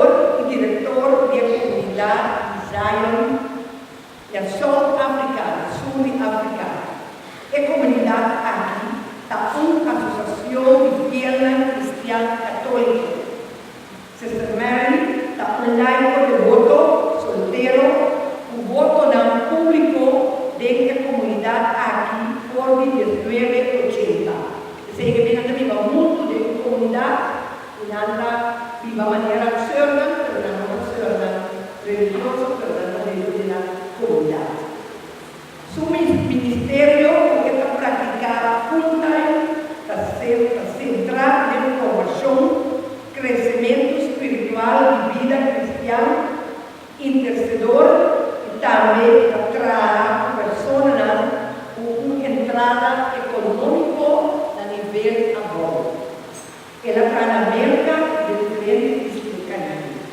fundador i direktor di e komunidat di Zion na South Africa, na sur di Afrika. E komunidat aki ta un asosiashon di fielnan kristian katóliko. Sister Mary ta un laiko deboto, soltero, ku votonan públiko den e komunidat aki for di diesnuebe ochenta. Esei ke nan ta biba huntu den un komunidat i nan ta biba manera sùrnan, pero nan no ta sùrnan religioso, pero nan ta dentro di nan komunidat. Su ministerio ku e ta praktiká full-time ta ser ta sentrá den formashon, kresementu spiritual di bida kristian, intersedor i tambe e ta traha ku personanan ku un entrada ekonómiko na nivel abou. El a traha na Merka i den diferente isla di Karibe.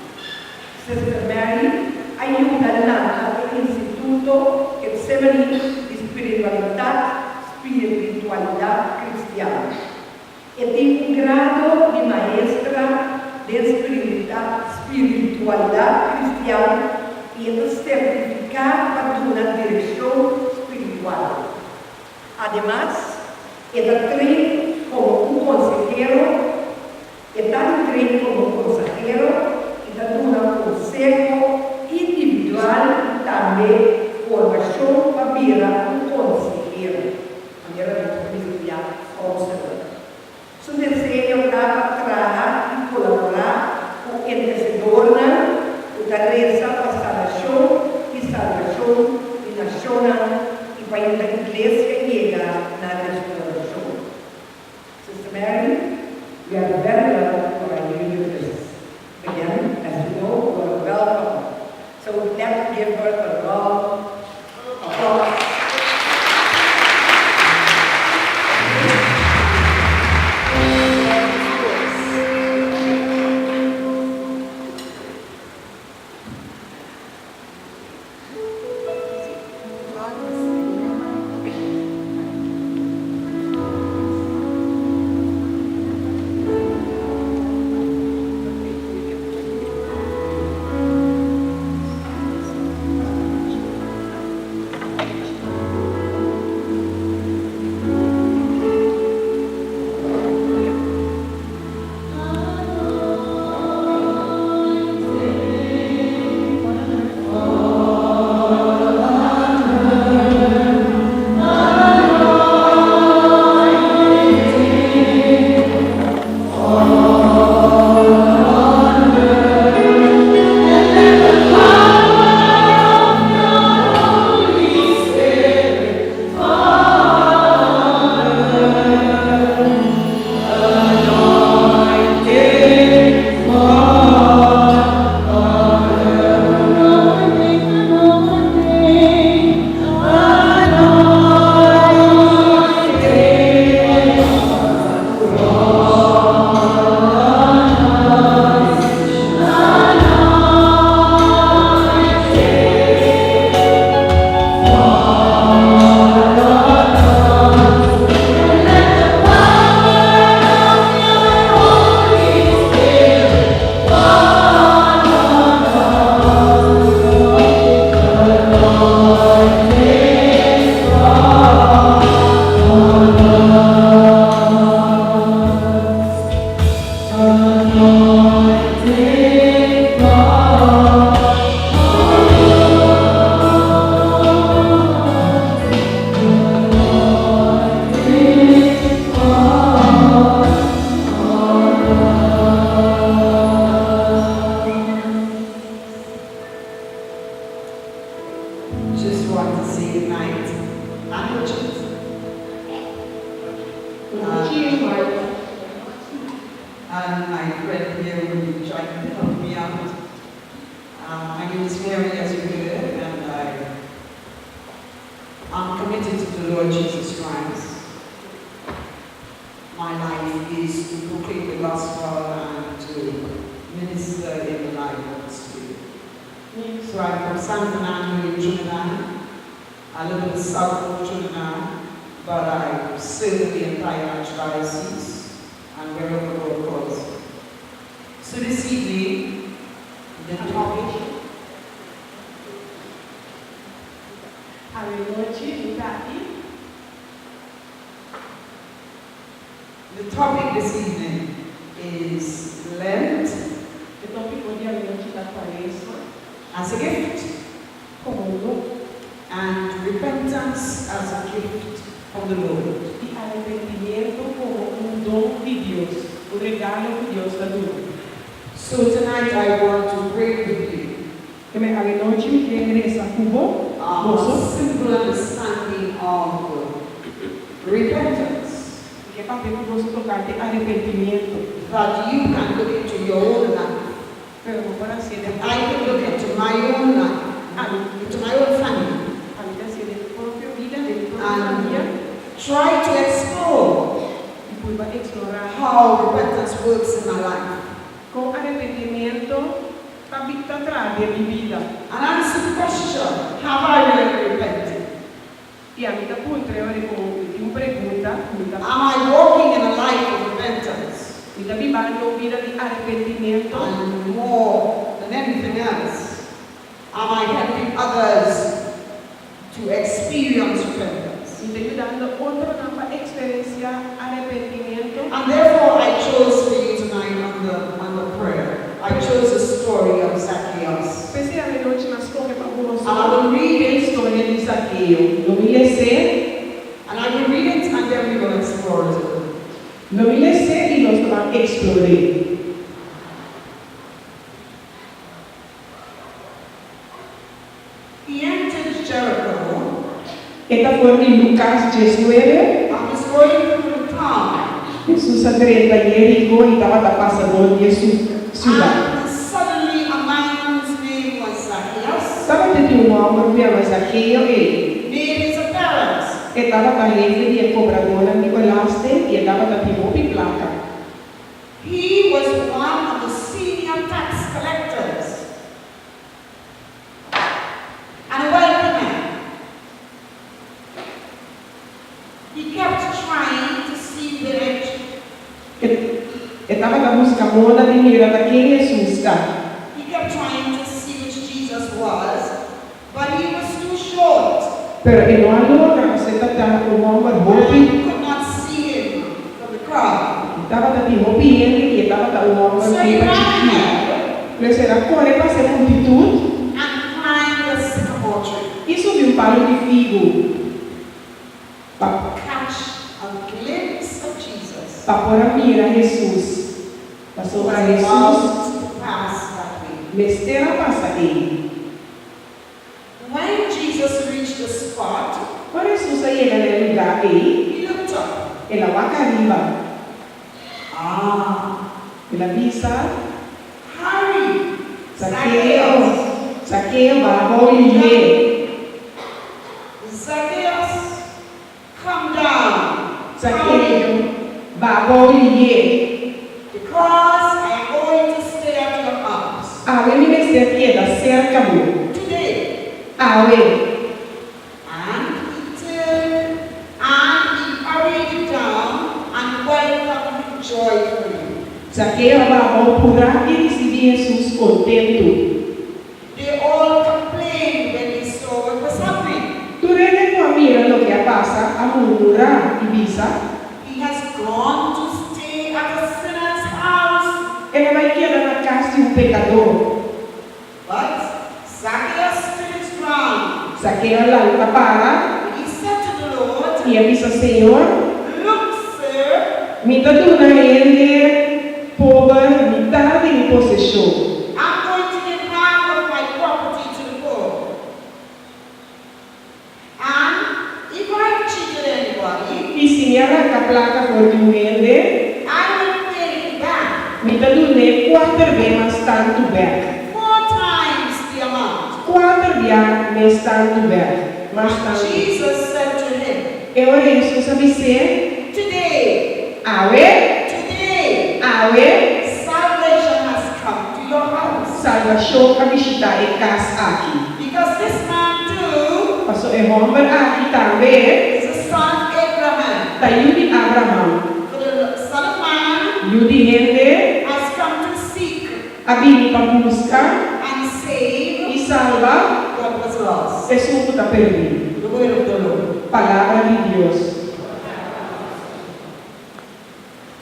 Sister Mary a yuda lanta e Instituto Getsemani di Spiritualitat Spiritualidat Kristian. E tin un grado di maestra den spiritualidat kristian i e ta sertifiká pa duna direkshon spiritual. Ademas, e ta train komo un konsehero, e ta di train komo konsahero i ta duna konseho individual i tambe formashon pa bira un konsehero, manera nos ta bisa ya counselor. Su deseo ta pa traha i kolaborá ku intersedornan ku ta resa pa sanashon i salbashon di nashonnan i pa yuda iglesia yega na restaurashon. Sister Mary, we are very glad for our new with us again. As you know, you are welcome. So let's give her a round of applause. Just want to say good night. I'm Richard. And my friend here will be trying to help me out. My name is Mary, as you heard, and I am committed to the Lord Jesus Christ. My life is to proclaim the gospel and to minister in the life of the Spirit. So I'm from San Fernando in Trinidad. I live in the south of Trinidad, but I serve the entire archdiocese and wherever God calls. So this evening, Awe nochi, mi ta aki. The topic this evening is Lent E tópiko di awe nochi ta Kuaresma as a gift komo un don and repentance as a gift from the Lord. I arepentimentu komo un don di Dios, un regalo ku Dios ta duna. So tonight I want to pray with you Ke men awe nochi mi ke resa ku bo, a boso. simple understanding of repentance. Mi ke papia ku boso tokante arepentimentu. That you can look into your own life. Pero bo por hasié den And I can look into my own life, Ami, into my own family, ami ta hasié den mi propio bida, den mi propio famia. and try to explore I purba eksplorá how repentance works in my life. kon arepentimentu ta ta traha den mi bida. And answer the question, have I really repented? I ami ta puntra e ora ku mi tin un pregunta ku mi ta. Am I walking in a life of repentance? Mi ta bibando un bida di arepentimentu? And more than anything else, am I helping others to experience repentance? Mi ta yudando otronan pa eksperensiá arepentimentu? And therefore, I chose for you tonight on the prayer, I chose the story of Zacchaeus. P'esei awe nochi m'a skohe pa boso And I will read e it, historia di Zakeo. Lo mi les'é, and I will read it, and then we will explore it a little bit. lo mi les'é i nos ta bai eksplor'é. He entered Jericho E ta for di Lukas 19. and was going through the town. Hesus a drenta Jeriko i tabata pasa dor di e siudat. And suddenly a man whose name was Zacchaeus Tabata tin un hòmber ku yama Zakeo ei. made his appearance. E tabata hefe di e kobradónan di belasting i e tabata tin hopi plaka. He was one of the senior tax collectors and a wealthy man. He kept trying to see the E tabata buska moda di mira ta ken Hesus ta. He kept trying to see which Jesus was, but he was too short Pero e no a logra, pasobra e tabata un hòmber hopi. and could not see him from the crowd. E tabata tin hopi hende i e tabata un hòmber So he hopi ran chikí. ahead Pues el a kore pasa e multitut and climbed a sycamore tree i subi un palu di figu pa to catch a glimpse of Jesus, pa por a mira Hesus. who Pasobra was Hesus about to pass that way. mester a pasa ei. When Jesus reached the spot, Ora Hesus a yega na e lugá ei, he looked up. el a wak ariba. Ah, El a bisa, hurry, Zakeo, Zacchaeus. Zakeo, baha abou lihé. Zacchaeus, come down. Zakeo, baha abou lihé. Because I am going to stay at your house Awe mi mester keda serka bo. today. Awe. And he turned and he hurried down and welcomed him joyfully. Zakeo a baha abou purá i risibí Hesus kontentu. They all complained when they saw what was happening. Tur hende ku a mira loke a pasa, a murmurá i bisa, He has gone to stay at a sinner's house. El a bai keda na kas di un pekadó. But Zacchaeus stood his ground. Zakeo a lanta para And he said to the Lord, i a bisa Señor, Look, sir, mi ta duna hende pober mitar di mi poseshon. I'm going to give half of my property to the poor. And if I've cheated anybody, I si mi a ranka plaka for di un hende, I will pay him back mi ta dun'é kuater be mas tantu bèk. four times the amount. Kuater bia mes tantu bèk, mas And tantu. Jesus said to him, E ora Hesus a bis'é, Today, Awe, today, awe, salvation has come to your house. Salbashon a bishitá e kas aki. Because this man too Paso e hòmber aki tambe is a son of Abraham. ta yu di Abraham. For the Son of Man Yu di hende has come to seek a bini pa buska and save i salba what was lost. esun ku ta pèrdí. The Word of the Lord. Palabra di